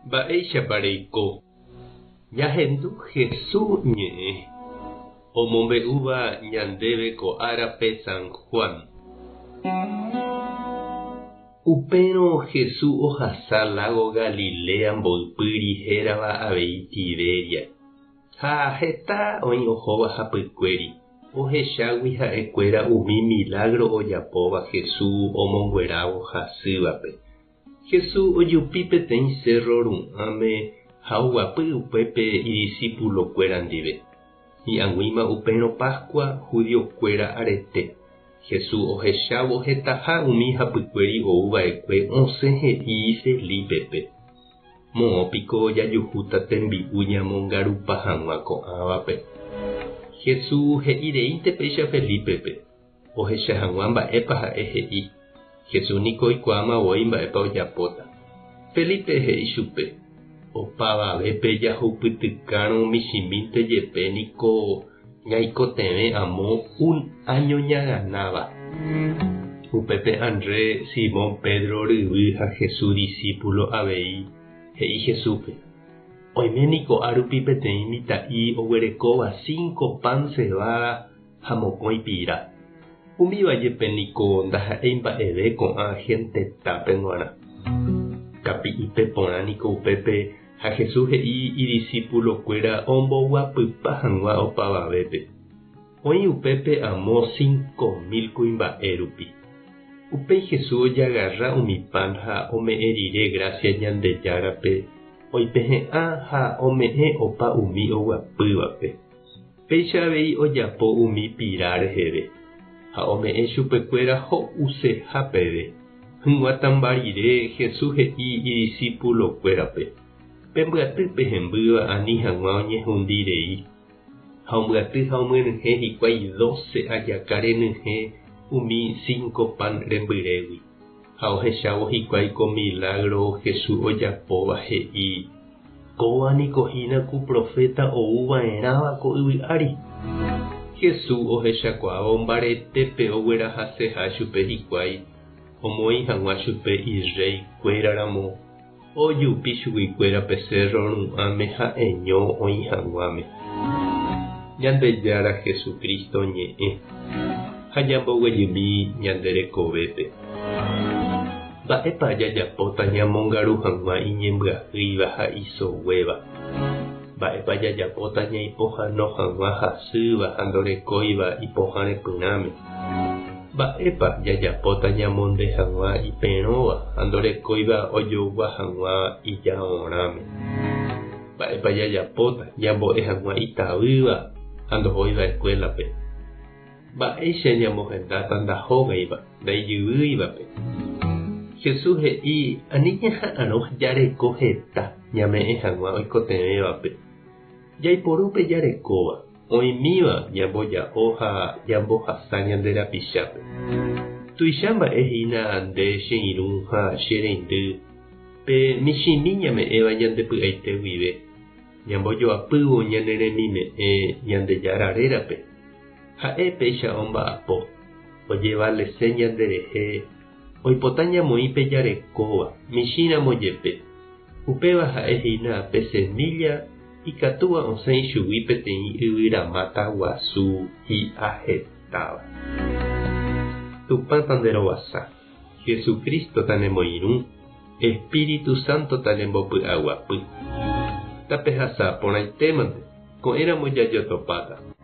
Mba'éichapa reiko? Ñahendu Jesús ñe'ẽ omombe'úva ñandéve ko árape San Juan. Upérõ Jesús ohasa lágo Galilea mboypýri hérava avei Tiberia. Ha heta oĩ ohóva hapykuéri, ohechágui ha'ekuéra umi milágro ojapóva Jesús omonguerávo hasývape. Jesús ojupi peteĩ sérro ru'ãme ha oguapy upépe idisipulokuéra ndive. Hi'ag̃uíma upérõ Páskua hudiokuéra arete. Jesús ohechávo hetaha umi hapykuéri ou va'ekue osẽ he'i Felípepe, Moõ piko jajuhúta tembi'u ñamongarupa hag̃ua ko'ãvape? Jesús he'i reínte péicha Felípepe, ohecha hag̃ua mba'épa ha'e he'i. Jesús niko oikuaáma voi mba'épa ojapóta. Felipe he'i chupe, Opavavépe jahupytykárõ michĩmínte jepe niko ñaikotevẽ amo un áño ñaganáva. Upépe Andrés, Simón Pedro ryvy ha Jesús disípulo avei, he'i Jesúspe, Oime niko árupi peteĩ mitã'i oguerekóva cinco pan cebada ha mokõi pira. Umíva jepe niko ndaha'éi mba'eve ko'ã gentetápe g̃uarã. Kapi'ipe porã niko upépe ha Jesús he'i idisípulokuéra omboguapypa hag̃ua opavavépe. Oĩ upépe amo 5000 kuimba'e rupi. Upéi Jesús ojagarra umi pan ha ome'ẽ rire grásia Ñandejárape, oipehe'ã ha ome'ẽ opa umi oguapývape. Péicha avei ojapo umi pira reheve, ha ome'ẽ chupekuéra ho'useha peve. Hyg̃uatãmba rire Jesús he'i idisípulokuérape, Pembyaty pe hembýva ani hag̃ua oñehundi rei. Ha ombyaty ha omyenyhẽ hikuái dóse ajaka renyhẽ umi sínko pan rembyrégui. Ha ohechávo hikuái ko milágro Jesús ojapóva he'i, Kóva niko hína ku proféta ou va'erãva ko yvy ári. Jesús ohechakuaávo mbaretépe oguerahaseha chupe hikuái omoĩ hag̃ua chupe irréi kuéra ramo, ojupi chuguikuéra pe sérro ru'ãme ha'eño oĩ hag̃uáme. Ñandejára Jesucristo ñe'ẽ ha ñamboguejymi ñande rekovépe. Mba'épa jajapóta ñamongaru hag̃ua iñembyahýiva ha isoguéva? Mba'épa jajapóta ñaipohãno hag̃ua hasýva ha ndorekóiva ipohã repyrãme? Mba'épa jajapóta ñamonde hag̃ua iperõva ha ndorekóiva ojogua hag̃ua ijaorãme? Mba'épa jajapóta ñambo'e hag̃ua itavýva ha ndohóiva eskuélape? Mba'éicha ñamohendáta ndahógaiva, ndaijyvýivape? Jesús he'i ani ñaha'arõ jareko heta ñame'ẽ hag̃ua oikotevẽvape. Jaiporu pe jarekóva, oĩmíva ñamboja'o ha ñambohasa ñande rapichápe. Tuicha mba'e hína nde che irũ ha che reindy pe michĩmi ñame'ẽva ñande py'aite guive, ñambojoapývo ñane remime'ẽ Ñandejára rérape. Ha'e péicha omba'apo, ojevalese ñanderehe, oipota ñamoĩ pe jarekóva, michĩramo jepe. Upéva ha'e hína pe semílla ikatúva osẽ ichugui peteĩ yvyramáta guasu hi'a hetáva. Tupã tanderovasa, Jesucristo tanemoirũ, Espíritu Santo tanembopy'aguapy. Tapehasa porãitémante, ko'ẽramo jajotopáta.